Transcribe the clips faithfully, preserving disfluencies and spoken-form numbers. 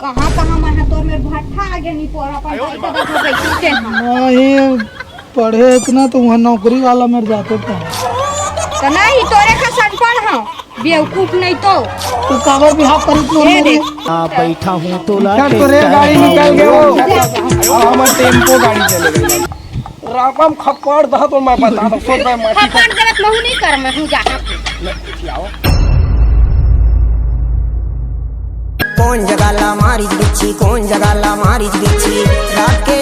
कहाँ, कहाँ मैं ह तोर मेर भट्ठा आगे नी पोरा, अपन भाई के देखो कैसे ते ह। नहीं, पढ़े इतना तो वहाँ नौकरी वाला मेर जाते थे। तो नहीं, तोरे का सनपढ़ ह, बेवकूफ नहीं तो। तो काबर बिहाव करिस तू ए मेरे? देख। आ, बैठा हूँ तो ला इधर तो रेलगाड़ी निकल गए हो। अब हमार टेम्पो गाड़ी चले गई। रापम खप्पड़ दह तो मैं बता दो, सोच मैं माटी खप्पड़ देवत महू नहीं कर, मैं हूँ जहाँ पे। कोन जगह ला मारिच बिच्छी, कोन जगह ला मारिच बिच्छी, रात के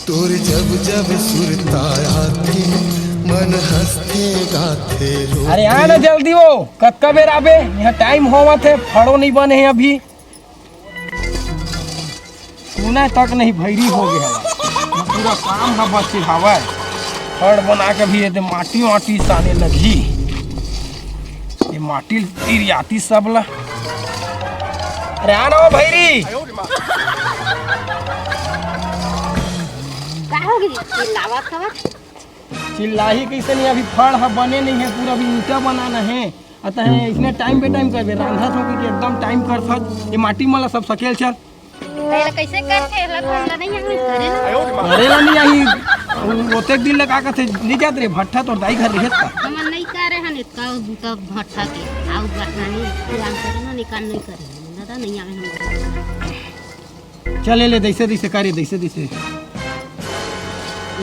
तोर जब जब सुरता आथे, मन हंसथे गाथे रो। अरे आ ना जल्दी वो, कतका बेर आबे? यहाँ टाइम होवत हे, फड़ो नहीं बने हे अभी। सुना तक नहीं, भैरी हो गया हवय। पूरा काम ह बचे हवय। फड़ बना के भी ये दे माटी वाटी साने लगही। ये माटी तिरियाती सब ला। अरे आ ना वो भैरी। का हो गई? चिल्लावत हवत? चिल्लाही कैसे नहीं, अभी फड़ ह बने नहीं है, पूरा अभी ईंटा बनाना है। अतः इसने टाइम पे टाइम करबे, रांधा थों कि एकदम टाइम कर सक। ये माटी मला सब सकेल चल। तेला कैसे करथे? एला तो हमला नहीं आवे, करे ना। करे ला नहीं आही। ओतेक दिन ले का कथे, नहीं जात रे, भट्ठा तो दाई घर रहे था। हमन नहीं करे हन इतका बुता भट्ठा के। आउ बात नहीं, काम करे ना, निकाल नहीं करे। दादा नहीं आवे हम। चल, ले, ले, जैसे, जैसे करे, जैसे, जैसे। ये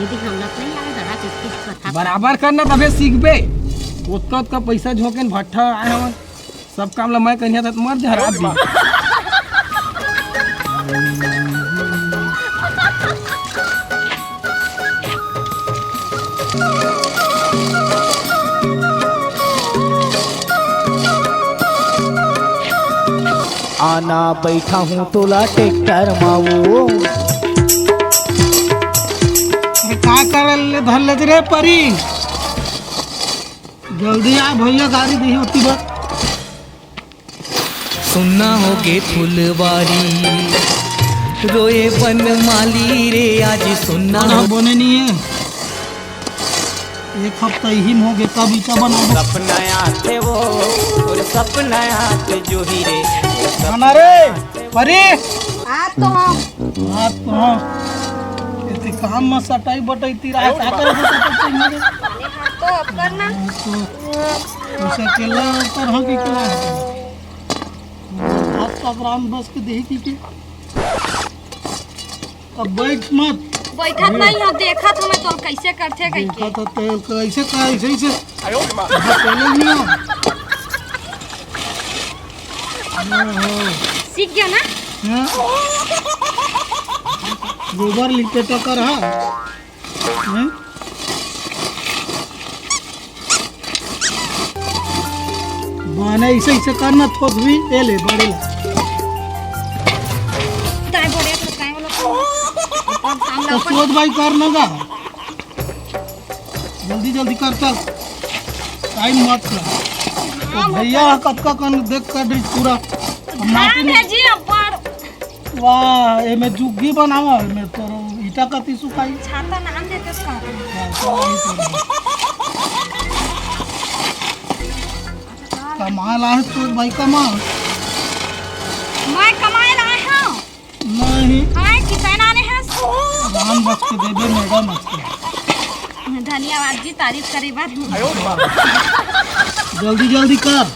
भी हमला तो नहीं आवे, दादा, किस, किस कथा। बराबर करना, तबे सीखबे। ओतका, ओतका पैसा झोंकेन भट्ठा आए हवन। सब काम ला मैं करिहा त मर जहरात दी। आना बैठा हूँ तोला ट्रैक्टर मा वो। अरे का करल ले धर लेत रे परी? जल्दी आ भैया, गाड़ी दी होती बा। सुन्ना होगे फुलवारी, रोए बनमाली रे, आज सुन्ना खाना हो बने नहीं है, एक हफ्ता इही में होगे, कब ईटा बनाबो? सपना आथे वो, और सपना आथे जो ही रे। खाना रे, परी। आज तो हम। आज तो हम। इतने काम में सटाई बटाई तिरा है, का करे हो सटाई बटाई मेरे? अरे हाँ, तो अब करना। हाँ, तो उसे अकेला ऊपर हो कि क्या है? हाथ का आराम बस के देही की के। अब बैठ मत। बैठत नहीं हो, देखत हो मैं तोल कैसे करथे कह के। देखत हो तो कैसे का, ऐसे, ऐसे। अरे चलो नहीं हो। ओहो। सीख गया ना? हाँ। गोबर लिपे तो कर, हाँ। हैं? बने ऐसे, ऐसे करना, थोस भी, ए ले, बड़े ला। ताई बोले तो ताई बोलो तो। अपन सामने तो अपन सोच भाई कर ना गा। जल्दी, जल्दी कर, चल। टाइम मत कर। तो हाँ, भैया, कतका कन देख कर दी पूरा। अब माटी हाँ, में भेजी अपन। वाह, एमे जुग्गी बनावा, एमे तोरो ईटा कती सुखाई। छाता नाम देते तो का? हाँ, तो वही तो। कमाल आहे तो भाई, कमाल। मैं कमाए ला आए हूँ। नहीं। आए किसान आने हैं। नाम बच के देबे, मैडम बच के। धन्यवाद जी, तारीफ करे बर। जल्दी जल्दी कर।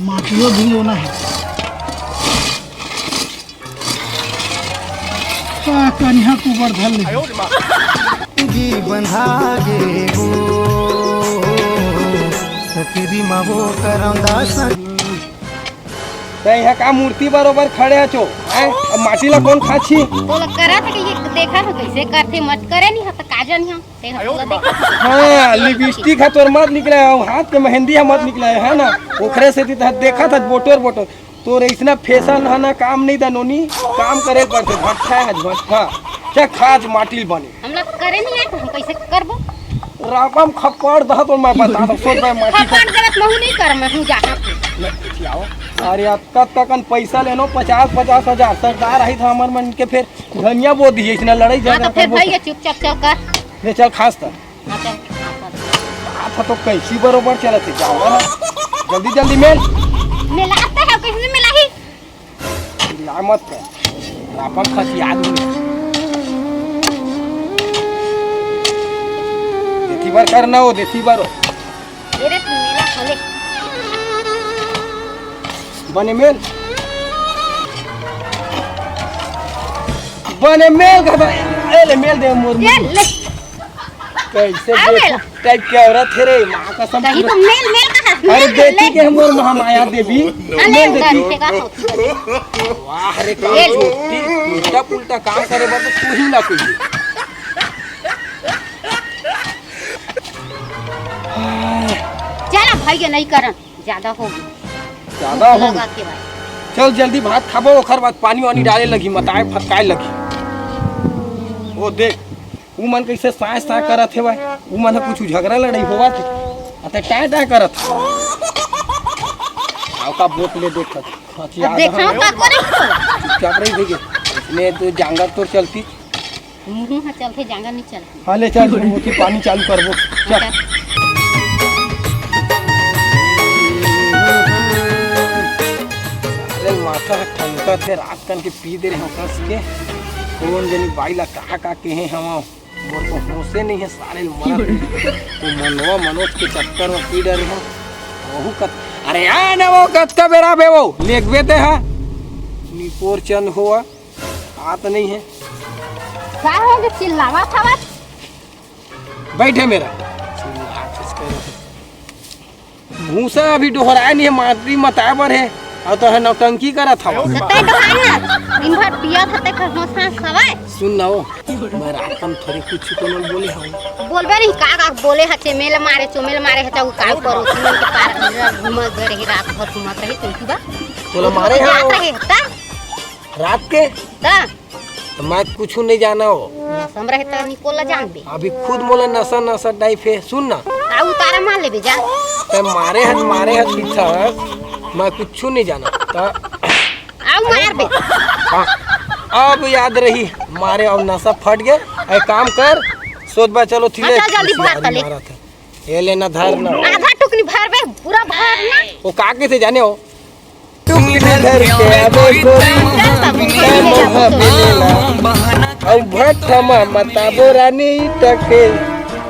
माटियो भिंगोना है। का कनिहा कुबर धर ले। जी बंधा गे वो, सकरी मा वो करम दास। तैं इहाँ का मूर्ति बरोबर खड़े हचो, हैं? अब माटी ला कोन खाछी? तोला करा था कि ये देखा था कैसे करथे, मत करे नहीं हो तो का जानी हो। ते ह पूरा देखा। हाँ, लिपस्टिक ह तोर मत निकले, अउ हाथ के मेहंदी ह मत निकले, है ना? ओखरे सेती त देखा था बोटोर बोटोर। तोर अइसना फैशन ह ना काम नहीं दा नोनी, काम करे पड़थे, भट्ठा है भट्ठा। क्या खाज माटी बने। हम लोग करे नहीं है तो हम कैसे करबो? रापम खप्पड़ दह तो मैं बता दो, सोच मैं माटी खप्पड़ देवत महू नहीं कर, मैं हूँ जहाँ पे। नहीं, आओ। अरे अब कब तक पैसा लेनो, पचास, पचास हजार, सरदार आई था हमर मन के, फिर धनिया बो दिए, इतना लड़ाई हाँ, झगड़ा तो फिर करबो। भैया चुपचाप चल कर। ले चल खास त। हाँ, चल। हाथ ह तो कैसी बरोबर चलत हे, जाओ ना। जल्दी जल्दी मेल। मिलाते हैं, किसने मिला ही? चिल्ला मत कर। अपन खस याद नहीं। देती बार करना हो, देती बार हो। ये रे, मेला खोले। बने मेल। बने मेल का तो, ए ले मेल दे मोर ये मुंह। ले। कैसे आ बेवकूफ मेला। टाइप के औरत है रे, माँ कसम कहीं पूरा। तो मेल, मेल का है, अरे मेल, देती मेल। के हम मोर महामाया देवी। अरे मेल देती। उधर से का होती है? वाह रे, का मेल। छोटी, उल्टा पुल्टा काम करे बर तो तू ही ना कहिए। चल अब भाई के नहीं करन, ज्यादा हो गई। ज्यादा हो लगा गई। के भाई। चल जल्दी भात खाबो, ओखर बाद पानी वानी डाले लगी, मताए फतकाए लगी। ओ देख, उ मन कैसे साय साय करत हे भाई, उ मन ह कुछ झगड़ा लड़ाई होवत हे, अते टाय टाय करत हे। आओ का बोत ले देख, खचिया अब देख, हम का करे? चुपचाप रही भैया, इसने तो जांगर तोर चलती। मुँह ह चलथे, जांगर नहीं चलथे। हाँ, ले चल, हम ओती पानी चालू करबो। चल। अच्छा। अरे, माथा ह ठनकत हे, रात कन के पी दे रहे हो कस के। कौन जनी बाई ला कहा का कहे हवा, मोर को होशे नहीं है, साले मरत। वो मनवा मनोज के चक्कर में पी डरे हो। वहू कत-, अरे, आ ना वो कतका बेरा बे वो, लेगबे ते हा। निपोर चंद हुआ। आ तो नहीं है। का हो गे चिल्लावत हवत? बैठे मेरा। भूसा अभी डोहराए नहीं है, माटी मताए बर है। और तो है नौटंकी करत हवा। तो तै डोहार ना, दिन भर पियत हते, खसमस हवय। सुन ना वो, मैं रात कन थोड़ी कुछ कोनो बोले हूँ। बोलबे नहीं, का का बोले हचे, मेल मारे, चोमेल मारे हचे, वो का करो, सुन के पार घूमत रही, रात भर घूमत रही, तुम की बा? तोला मारे जात हैं वो। रहे हता? रात के? ता? तो मैं कुछ नहीं जाना हो। नशा में रहे तो निकोला जान बे। अभी खुद मोला नशा नशा टाइप है, सुन ना। आ उतारा मार लेबे जा। ते मारे हन, मारे हन पीछा, मैं कुछ नहीं जाना। ता? आ मार बे। अब याद रही, मारे और नशा फट गए। एक काम कर, सोच बा, चलो थिले। हाँ, चल जल्दी भर तले। ये लेना धर ना। आधा टुकनी भर बे, पूरा भर ना। वो का के थे जाने हो? टुकनी धर के आवे गोरी, तब हम तै मोहा मिलेला। अउ भट्ठा मा मताबो रानी टके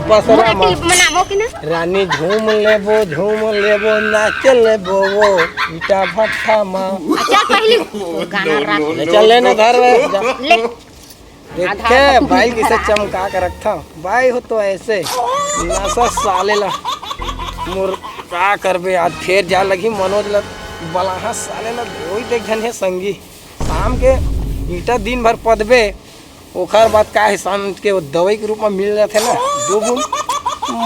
पसरा मा। मोटी बनाबो कि ना? रानी झूम लेबो, झूम लेबो, नाच लेबो वो ईटा भट्ठा मा। अच्छा, पहली गाना रख। ले चल लेना धर बे, जा। ले। देखे, आधा आधा भाई टुकड़ी कैसे खराब। चमका के रखता। भाई हो तो ऐसे नशा साले ला। मोर का करबे, आज फेर जा लगी मनोज ला बलाहा साले ला। वही देख झन हे संगी, शाम के ईटा दिन भर पदबे, ओखर बाद का है, शाम के वो दवाई के रूप में मिल जाते ना, दो बूंद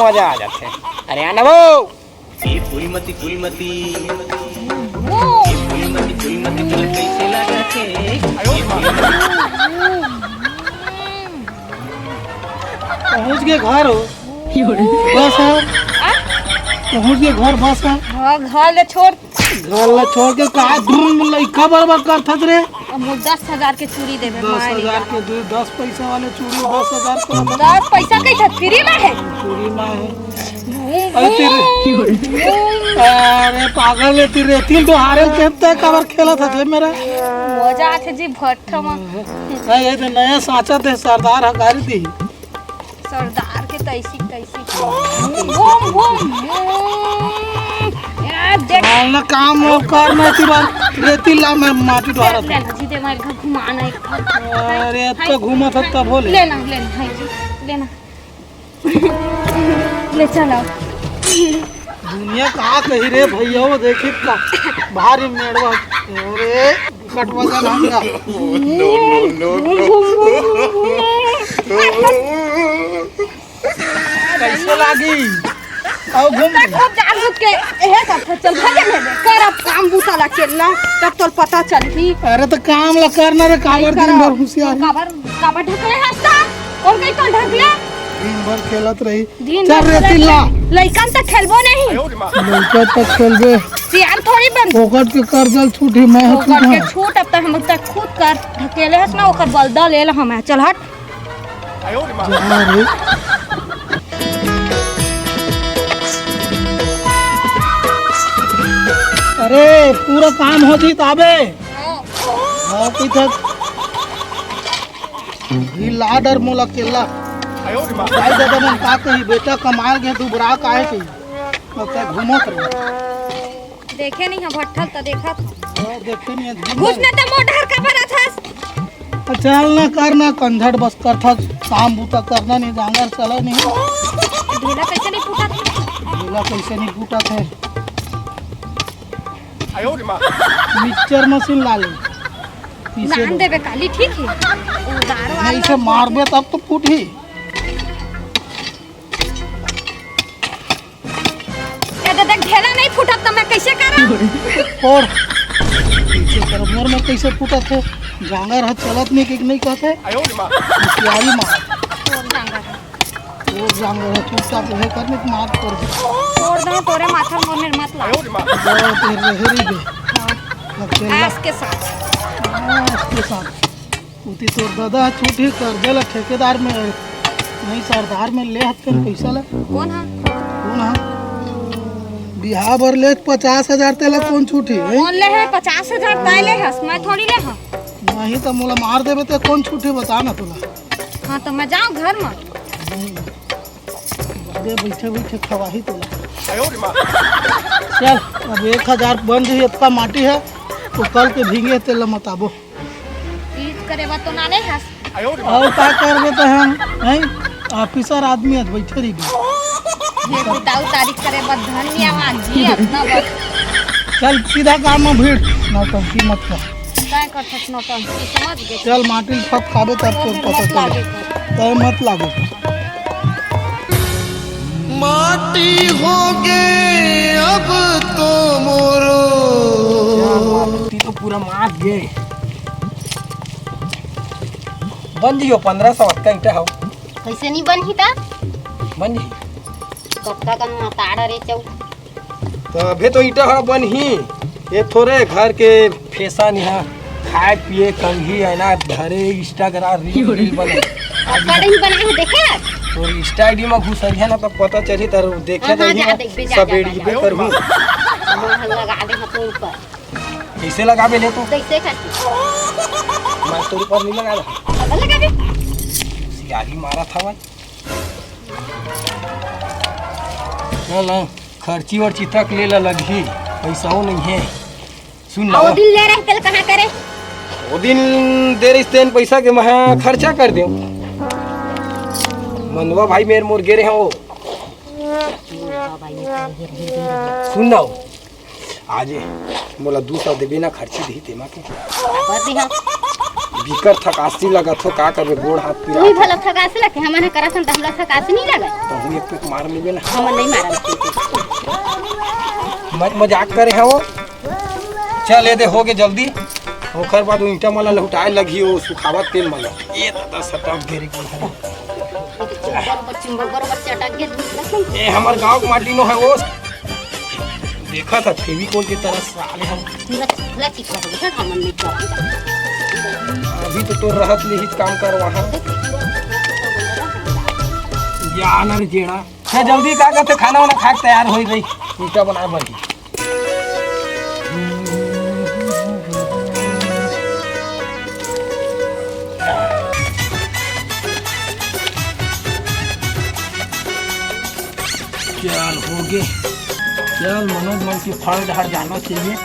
मजा आ जाते। अरे आना वो। ए फूलमती, फूलमती, ए फूलमती, फूलमती, तोला कैसे लागत हे? पहुंच के घर हो। बस है। आ? पहुंच के घर, बस है। हाँ, घर ले छोड़। घर ला छोड़ के का तुम लइका बड़बड़ करथस रे? अब मोर दस हजार के चूड़ी देबे, दस हजार के दू, दस पैसा वाले चूड़ी, दस हजार के वाला। दस पैसा कैसे फ्री में है? फ्री में है। घूम, अरे तेरे, घूम, घूम। अरे पागल है तेरे, तिल तो हारे के ते काबर खेलत हस मेरा। मजा आथे जी भट्ठा में। नहीं, ये तो नया साँचा ते सरदार ह गाड़ी दी। सरदार के तैसी तैसी। घूम, घूम, घूम। ए, देख। हाँ, ना काम वो कर, ना इसी बार रेती ला, मैं माटी ढोरा ले था। ना, सीधे मार घर घुमाना एक बार। अरे, अब हाय, तो घूमा था हाय, तब हो ले। ले ना, ले ना, हाय जी, ले ना। ले चल आओ। दुनिया का कही रे भैया, वो देखी का भारी मेड़वा। अरे, कटवा का नाम का। No, no, no, no। कैसे लागी? आओ घूम ले। खूब जान बुझ के एहे सब था, चल भागे ले ले। कर अब काम बूता ला चलना, तब तोर पता चलही। अरे तो काम ला करना रे, काबर दिन भर हुसियार। काबर, काबर ढकले हस्ता? कौन कहीं तो ढकले? दिन भर खेलत रही। दिन चल भर रे खेलत तिल्ला। लइकन से खेलबो नहीं। लइका तक खेलबे। सियान थोड़ी बन। फोकट के कर जल छूटी, मैं फोकट के छूट, अब तक हम तक खुद कर ढकेले हस ना, ओकर बलदा ले ला हम। चल हट। जा रे। अरे, पूरा काम हो जी ताबे। हाँ। हाँ, की था। ये लाडर मोला केला। भाई दादा मन का कही, बेटा कमाल के दुबरा काहे कही। तो क्या घूमत रहे। देखे नहीं है भट्ठल तो देखा था। हाँ, देखे नहीं है, घूमत घुसने तो मोटर का बना था। चल ना कर ना, कंझट बस करथस, काम बूता करना नहीं, जांगर चला नहीं। ढेला कैसे नहीं फूटत? ढेला कैसे नहीं फूटत है? मिक्सचर मशीन ला ले, पीसे नान दो। देबे काली, ठीक है। उधारो नहीं, आलो इसे मारबे तब तो फूटही। ए दे देख, ढेला नहीं फूटत त मैं कैसे करब? और कैसे करब? मोर में कैसे फूटत है? जांगर ह चलत नहीं कि नहीं कहते? होशियारी मार। तोर जांगर ह। वो जांगर ह, चुपचाप रहे कर, नहीं तो मार कर दे। तोर दो तोरे माथा मोर में मत ला। बहुत रहे रही बे। हाँ। अब चल ला। आस के साथ। आस के साथ। उती तोर दादा छूट ही कर्जा ला ठेकेदार में, नहीं सरदार में ले हत कन पैसा ला। कौन हा? कौन हा? बिहाव बर ले पचास हजार तेला कौन छूट ही, हैं? कौन ले है पचास हजार? ताय ले हस, मैं थोड़ी ले हा। नहीं तो मोला मार देबे ते कौन छूट ही बता ना तोला। हाँ तो मैं जाऊँ घर में। अरे बैठे बैठे खवाही तोला। चल, अब एक हजार बन रही, इतना माटी है, तो कल के भींगे तेला मताबो। ईद करे बा तो ना ले हस। और का करबे तो हम, हैं? ऑफिसर आदमी है, बैठे रही। ये कुटाऊ तारीख करे बा, धन्यवाद जी, अपना बस। चल सीधा काम में भिड़, नौटंकी मत कर। काय करथस नौटंकी, समझ गए? चल माटी फत खाबे तब तोर पता चले। तय मत लागे। माटी होगे अब तो मोरो। ती तो पूरा मात गे। बन जियो पंद्रह सौ अतका ईंटा हव। कैसे नहीं बनही ता? बन जी। कतका कन मताड़ा रे चौ। तो अभे तो ईंटा ह बनही। ये थोरे घर के फैशन ह, खाए पिए कंघी है ना, धरे Instagram reel, reel बने। अब का नहीं बनाए हो देखे? तो Insta ID में घुसरिया ना तो पता चली तर देखे हाँ, तो हाँ, ही जा ना, देखबे, जा, सब जा, जा, एडिट जा। पे करहूँ। हाँ, हाँ, लगा दे हाँ तो ऊपर। कैसे लगाबे ले तू? कैसे करती? मैं तो ऊपर नहीं लगा रहा। अब लगा दे। सियाही मारा था भाई। चल हाँ, खर्ची वर्ची तक ले ला लगही, पैसा वो नहीं है। सुन आ, वो ला। दिन ले रहे तेल कहाँ करे? वो दिन दे रही तेन पैसा के मैं खर्चा कर दे। मनवा भाई मेर मोर गे रहे हैं वो। मनवा भाई मेर मोर गे रहे हैं। सुन ना वो। आज मोला दू सौ देबे ना खर्ची देही तेमा के। काबर देहा? बिकर थकासी लगत हो, का करबे, गोड़ हाथ तू ही पिरात। भला थकासी लगे, हमन ह करत हन त हमला थकासी नहीं लगे। तो हम एक पेक मार लेबे ना। हमन नहीं मारन। मज-, मजाक करे है वो। चल ए दे, हो गे जल्दी। ओकर बाद वो ईंटा मला लहुटाए लगही, वो सुखावत तेल मला। ये दादा सटक गे रे। बरोबर चिंबल, बरोबर चटक गे, धूप लग गई। ए, हमर गांव के माटी नो है वो। देखा था फेविकोल की तरह साले हम। पूरा चिखला चिखला हो गया, हमन नहीं कर। अभी तो तोर रहत ले ही काम कर वहाँ। या ना रे जेड़ा। क्या जल्दी का करते, खाना वाना खा के तैयार होई रही। ईंटा बनाए बनी। चल, हो गे। चल, मनोज मन के फल डहर जाना चाहिए।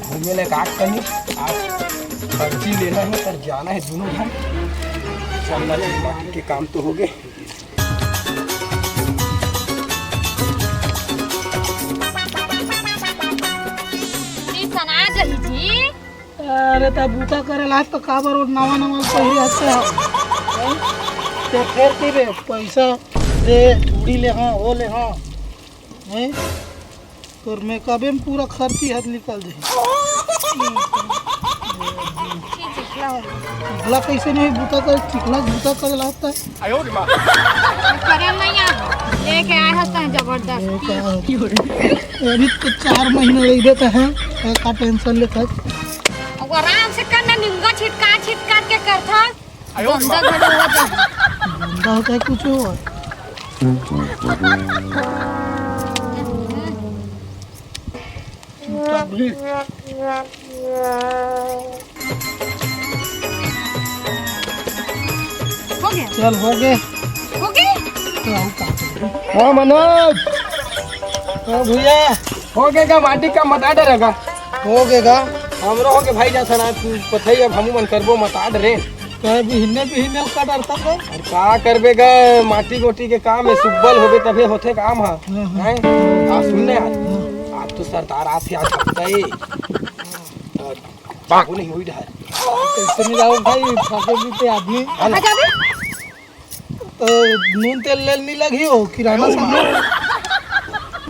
घूमे ले का कनी, आज खर्ची लेना है, पर जाना है दोनों झन। चल, ना, माटी के काम तो हो गे। जी, सना जही जी। अरे, त बूता करे लाग त काबर वो नवा नवा पहिरे हस ते? हैं? ते फेर की बे, पैसा दे, चूड़ी ले हाँ, वो ले हाँ। हैं? तोर मेकअपे में पूरा खर्ची हद निकल जाही। चिखला हो गया। चिखला कैसे नहीं बूता कर, चिखला बूता करे लाग त। करे नहीं आ, लेके आए हस तैं जबरदस्ती। अभी तो चार महीना लग देता है, का टेंशन लेता है? अब आराम से करना, निमगा छिटका छिटका के करथा। गंदा घलो होता है। गंदा होता है कुछ और। चुपचाप हो गया। चल, हो गए। हो गए। तो आऊ का? हाँ, मनोज। हाँ, भैया। हो गए का? माटी का मता डरेगा? हो गए का? हमरो हो गए भाई, जा सना, तू पथई अब हमू मन करबो मता डरे। कहे बिहिने बिहिने का डरता बे? अरे का करबे गा, माटी गोटी के काम में सुब्बल होबे तभे होथे काम ह। हाँ, हाँ। हैं? आ सुन ना यार, हाँ। आज तो सरदार आत हे, आज हफ्ता ए। बाबू नहीं हुई डहर। कैसे नहीं जाओ भाई, फंसे भी थे आदमी। है ना? आ जाबे। तो नून तेल लेल नहीं लगी हो, किराना सामान।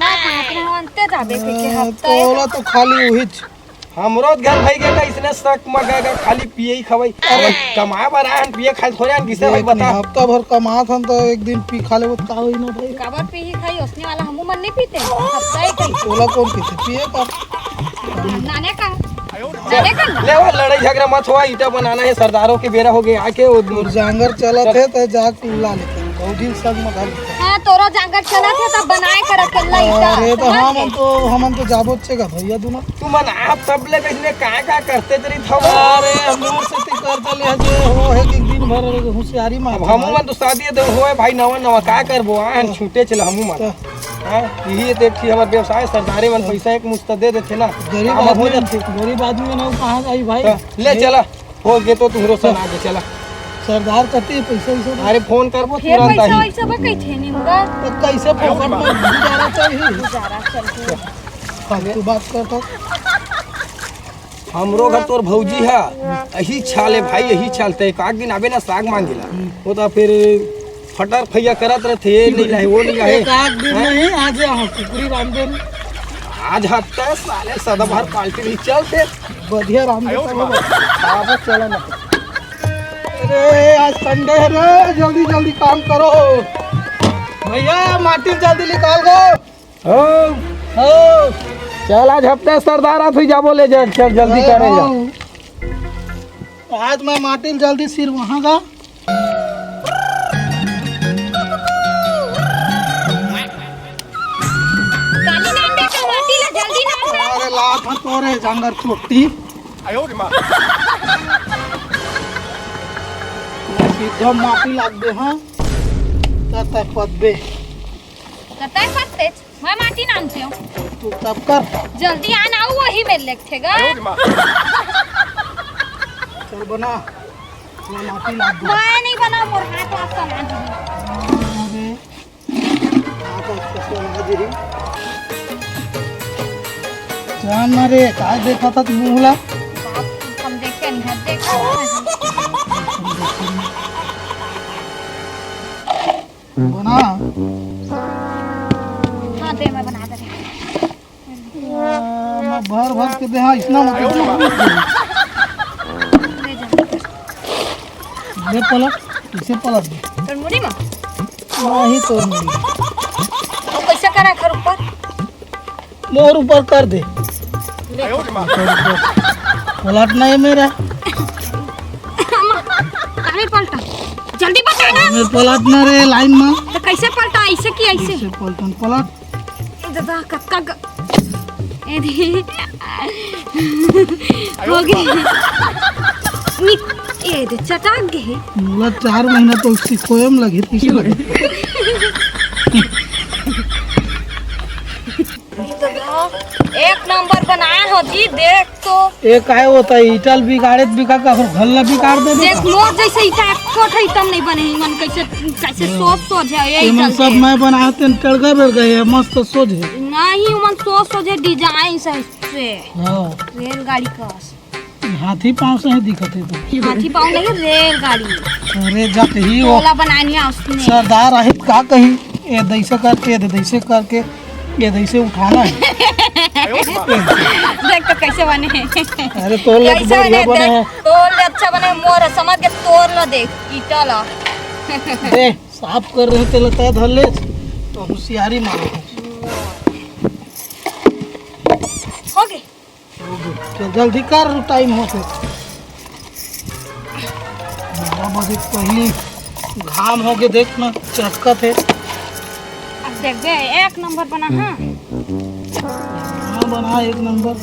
ना, ना, अपने अंते जाबे, के, के हाँ, हफ्ता तो ए। ओला तो खाली वही च-, हमरो घर भाई के का इसने शक मगा का खाली पिए ही खवाई। अरे कमाए बर आए हन, पिए खाए थोड़े आन, किसे भाई देख बता। नहीं, हफ्ता भर कमात हन तो एक दिन पी खा लेबो त का होई ना भाई। काबर पी ही खाई, ओसने वाला हमू मन नहीं पीते। हफ्ता ही कहीं। ओला कौन पीते? पिए का। नाने का। नाने का ना। ले वो लड़ाई झगड़ा मत हुआ, ईटा बनाना है, सरदारों के बेरा हो गए आके वो तोर जांगर चलत है तो जाके ला लेते हैं। भौजी संग में घर लेते हैं। हाँ, तोरा जांगर चलत है तब बनाए कर अकेला ईटा। अरे तो समझ हमन गए? तो, हमन तो जाबो चेगा भैया दोनों। तुमन आप सब ले इसने का का करते तरी था? अरे, हम दूर से ती कर चले, जो हो है कि दिन भर होशियारी मार अब हमू मन तो शादी दे होए भाई, नवा नवा का करबो, आ, हम छूटे चला हमू मन। तो हाँ, यही तो एक ठी हमर व्यवसाय, सरदारे मन पैसा एक मुश्त दे देथे ना, गरीब काम हो आदमी, जाथे। गरीब आदमी मन अउ कहाँ जाही भाई? तो ले ये चला, हो गे तो तुहरो सन आगे चला। सरदार कति पैसा वैसा दे? अरे फोन करबो फिर तुरंत पैसा आही। वैसा बा कइथे निमगा? तो कैसे फोकट में गुजारा चलही? गुजारा चलही। फालतू बात करता। हमरो घर तोर भौजी ह, यही छाले भाई, यही छाल। ते एक आध दिन आबे ना साग मांगेला, वो तो फिर फटर फैया करत रहथे, ये नहीं लाए, वो नहीं लाए। एक आध दिन हैं? नहीं, आज यहाँ कुकरी रांधे ने। आज हफ्ता साले सदाबहार पार्टी नहीं चलते। बढ़िया रांधे सब लोग। आबो चला ना। अरे आज संडे है रे, जल्दी जल्दी काम करो भैया, माटी जल्दी निकाल दो। हो, हो। चल, आज हफ्ते सरदार आत हुई जाबो ले जा, चल जल्दी करे जा। आज मैं माटी ल जल्दी सिर वहाँ का। काली नान बेटा, माटी ला जल्दी नान। अरे ला था तोरे जांगर चोटी। सीधा माटी लाग दे, हाँ। तब तक पदबे। कतय फंसतेच? मैं माटी नानथेंव। तू तब कर। जल्दी आन, अउ वही मेर लेगथे गा। चल बना। मैं माटी ला दूँ। मैं नहीं बना, मोर हाथ वाथ सना जी। अरे। हाथ वाथ सना जी। जान ना रे, काय देखा था तू मुँह ला? बाप, हम देखे नहीं, हम देखा नहीं। बना। हाँ, दे, मैं बना दे रही हूँ। आ, मैं भर भर के दे, हाँ, इतना मत दे। ले जा। ले पलट, इसे पलट दे। तोर मुड़ी में? वही तोर मुड़ी। वो कैसे करा घर ऊपर? मोर ऊपर कर दे। ले। पलटना है मेरा। अरे पलटा, जल्दी बता ना। मैं पलटना रे लाइन में। तो कैसे पलटा? ऐसे कि ऐसे? ऐसे पलटन, पलट। ए दादा, कक्का ग-, ए दे। हो गए। नि-, ए दे, चटाक गए। मोला चार महीना तो सिकोए में लगे, तीसे लगे। दादा, एक नंबर बनाए हो जी, देख तो। ए, काहे होता है? ईटल बिगाड़े त बिका का, घर ला बिगाड़ दे देख, मोर जैसे ईटा एक ठो है, तम नहीं बने, मन कैसे, कैसे सोच सोच है, ये ये मन ईटल सब के। मैं बनाए तेन टड़का बेड़ गए, मस्त सोच है। नहीं, मन सोच सोच है, डिजाइन से, से। हाँ। रेलगाड़ी का। हाथी पाँव से ही दिखत है तो। हाथी पाँव नहीं, रेलगाड़ी। अरे, जट ही वो तोला बनानी है उसने। सरदार आहित का कही, ये दैसे करके, ये दैसे करके, ये दैसे उठाना है। देख तो कैसे बने हैं। अरे, तोर ला तो कैसे बढ़िया बने, बने देख, हैं। तोर ले अच्छा बने, मोर समझ के तोर ला देख, ईटा ला। दे, साफ कर रहे तेला तय धर ले, तो होशियारी मारो। हो गए। चल जल्दी कर, टाइम होते। बारह बजे पहली घाम हो गए, देख ना चटकत है। अब देख बे, एक नंबर बना, हाँ। हाँ, बना एक नंबर।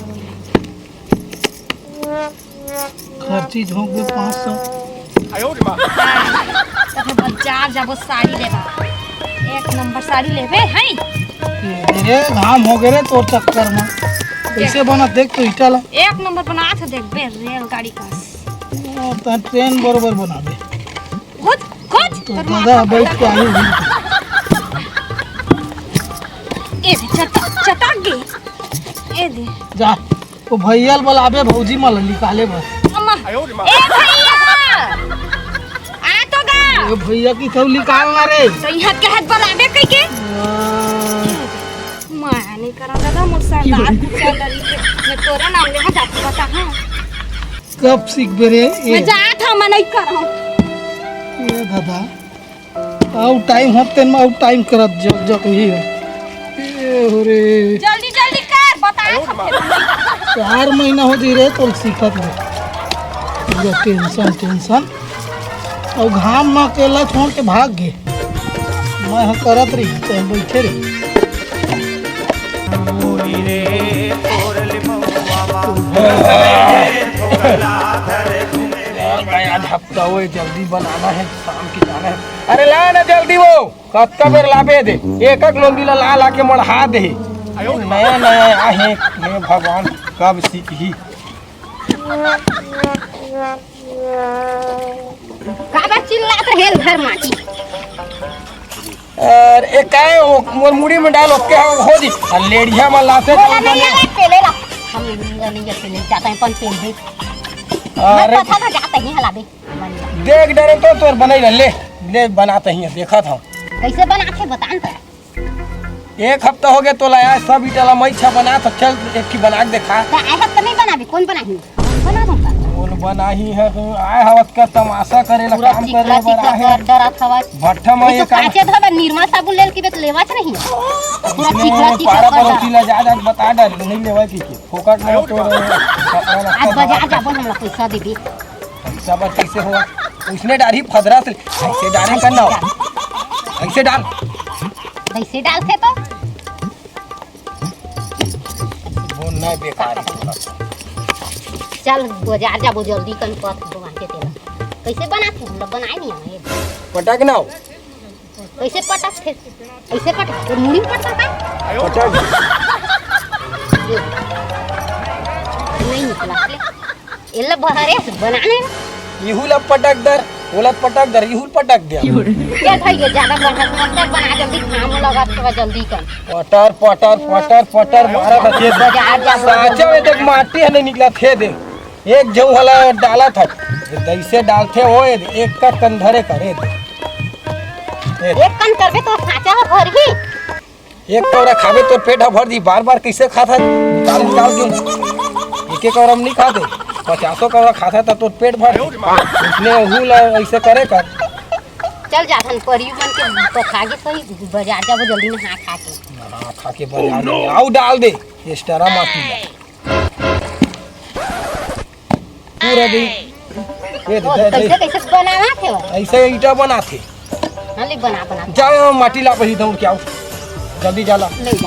खर्ची झोंक दे पाँच सौ। हाँ, तब बाजार जाबो साड़ी लेबा। एक नंबर साड़ी लेबे, हैं? ये रे, घाम हो गए रे तोर चक्कर में। कैसे बना देख तो ईटा ला। एक नंबर बना के देखबे रेलगाड़ी का। ओ, त ट्रेन बरोबर बनाबे। खोज, खोज, तो तोर दादा माता बैठ के आई हुई। ए दे, चटक, चटक गे। ए दे। जा, वो भैया ल बुलाबे, भौजी मन ल निकाले बर। अम्मा। ए भैया! आ तो गा। ए भैया की सब निकाल ना रे। तो यहाँ कहत बुलाबे कह के? आ। मैं नहीं करा दादा, मोर सरदार पूछा डरी के। मैं तोरे नाम ले जाती बता, हाँ। कब सीखबे रे? मैं ए। जात हूँ, मैं नहीं करा। ए दादा। आउ टाइम होत तेन म आउ टाइम करत जग जग ही है। ए हो रे। जल्दी जल्दी कर, बता सब। चार महीना हो जी रे तोल सीखत रे। पूरा टेंशन टेंशन। अउ घाम म अकेला छोड़ के भाग गे। मैं ह करत रही, ते बैठे रही। और भाई आज हफ्ता हुए, जल्दी बनाना है, शाम की जाना है। अरे ला ना जल्दी वो, कतका बेर लाबे दे, एक एक लोंदी ला ला ला के मढ़ा दे। नया नया आहे, हे भगवान, कब सीखही। काबर चिल्लात रहेल घर माटी? अरे ए काय हो, मोर मुड़ी में डाल, ओके हो, हो जी। अरे लेड़िया में लाते बोला तो नहीं बने। है, पहले ला। हम नहीं है, पहले जाता है, अपन तेल दे। अरे मैं पता ना जाता ही हला दे। देख डरे तो तोर बनाई ले, ले बनाते ही है, देखा था। कैसे बनाते बता न तो। एक हफ्ता हो गया तो लाया, सब ईटा ला मैं छा बना, तो चल एक ही बना के देखा। तो ऐसा तो नहीं बनाबे, कौन बनाही? बना दूंगा। कौन बनाही है? तो आए हवत का तमाशा करे ला, पूरा काम चिखला करे बर चिखला आए। कर डरत हवत। भट्ठा में ऐसे ये काम काचे धोबे, निरमा साबुन लेल की बे तो लेवाच नहीं। पूरा इसमें चिखला चिखला पारा कर पड़ोसी डर। ला जा, जा के बता डर, नहीं लेवा की, की। फोकट में तो कपड़ा आज लत्ता बाजार जाबो, हमरा पैसा देबे। पैसा बर कैसे हो? उसने डारी फदरा से, ऐसे डारे करना हो। ऐसे डाल। कैसे डालथे तो? वो नहीं बेकार है। चल बाजार जाबो जल्दी कन पथ दुकान के तेला। कैसे बनाथे? हम लोग बनाए नहीं हमें। पटक ना हो। कैसे पटक थे? ऐसे पटक, तो मुड़ी में पटक का? पटक। नहीं निकला। एला बहरे बनाने। इहू ला पटक दर, ओला पटक दर, इहू ला पटक दे। ये भाई ये ज्यादा पटक, पटक बना जल्दी, काम लगा थोड़ा जल्दी कर। पटर, पटर, पटर, पटर, मारा था खेत में। जा, जा, जा। साचा में देख माटी है नहीं निकला, थे दे। एक झऊ हला डाला था। जैसे डालथे हो, एक का कंधरे करे दे। एक कन करबे तो साचा हो भर ही। एक कौड़ा खाबे तोर पेट ह भर जी, बार बार कैसे खाता है? निकाल निकाल के एक एक कौड़ा में नहीं खाते, पचासों कौड़ा खाता है तो तोर पेट भर जी। उसने हूँ ला ऐसे करे कर। चल जा धन परियो मन के तो खा के सही बाजार जाबो जल्दी नहा खा के। नहा खा के बाजार में आऊ डाल दे एक्स्ट्रा माटी ला। पूरा दिन ये दे, वो दे, दे। कैसे कैसे बनावा थे वो? ऐसे ईटा बनाथे। हाँ, ले बना बना। जा माटी ला पही दौड़ के आओ। जल्दी जा ला। ले जा।